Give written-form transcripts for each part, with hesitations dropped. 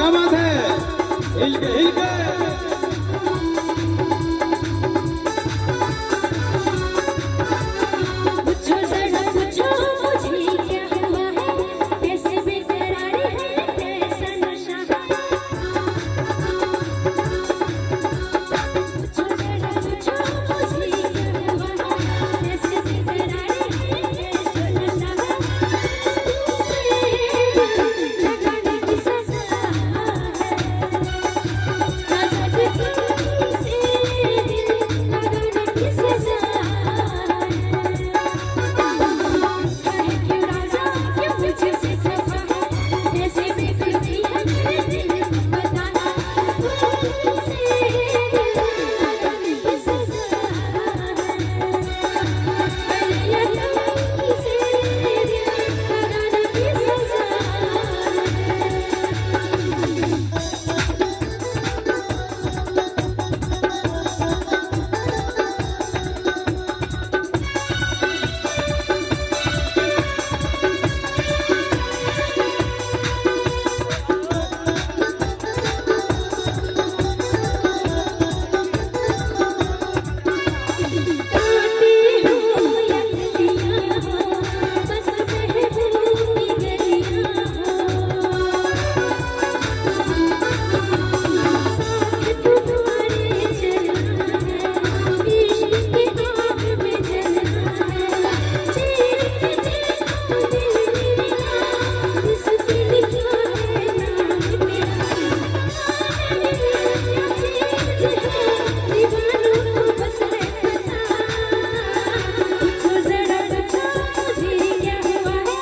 क्या बात है, हिल के हिल के। पूछो जरा पूछो मुझे क्या हुआ है, कैसे बेकरार है कैसा नशा है। पूछो जरा पूछो मुझे क्या हुआ है, कैसे बेकरार है कैसा नशा है। तुमसे लगाने की सजा है, राजा जी तुमसे दिल लगाने की सजा है। है क्यों राजा क्यों मुझसे खफा है, कैसे बेखुदी है मेरे दिल को बताना। तुमसे दिल लगाने की सजा है, अरे तुमसे दिल लगाने की सजा है। काटे हो या गलियां हो, बस महबूब की गलियां हो। साथ तुम्हारे चलना है, इश्क की आग में जलना है। चीर के देखो दिल मेरा, इस पे लिखा है नाम तेरा। क्या चीज है दीवानों को बस है पता। पूछो जरा पूछो मुझे क्या हुआ है,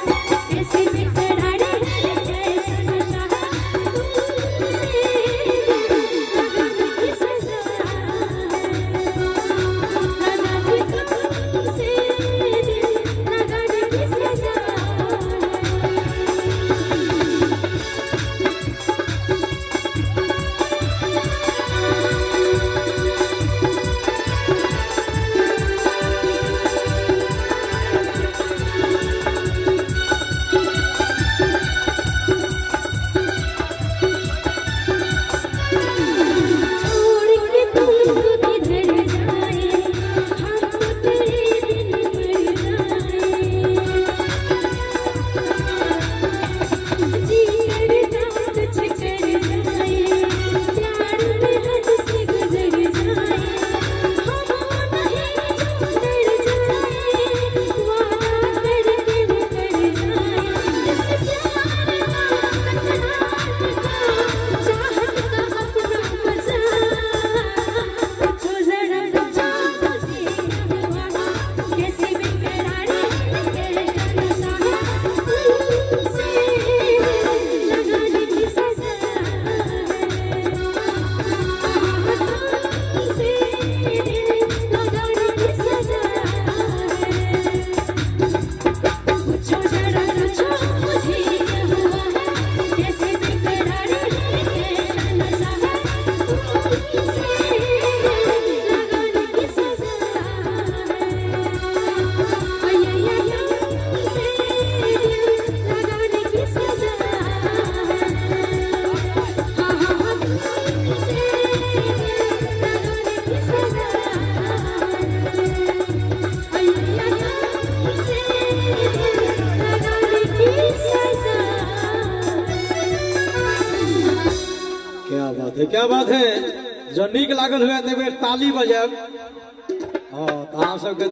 कैसे बेकरार है कैसा नशा है। तुमसे दिल लगाने की सजा है, राजा जी तुमसे दिल लगाने की सजा है। छोड़ के तुमको किधर जाए, हम तो तेरे बिन मर जाए। जी करता कुछ कर जाए, प्यार में हद से गुजर जाए। हम वो नहीं जो डर जाए, वादा करके मुकर जाए। इस प्यार का कतरार का, चाहत का अपना मजा। पूछो जरा पूछो मुझे क्या हुआ है, कैसे बेकरार है कैसा नशा है। तुमसे दिल लगाने की सजा है, तुमसे दिल लगाने की सजा है। पूछो जरा पूछो मुझे क्या हुआ है, कैसे बेकरार है कैसा नशा है। तुमसे दिल लगाने की सजा है, तुमसे दिल लगाने की सजा है। हाँ हाँ हाँ तुमसे दिल लगाने की सजा है, तुमसे दिल लगाने की सजा है। क्या बात है, क्या बात है। जो नीक लागल हुए तो एक बेर ताली बजायब। हाँ, तो अहाँ सबके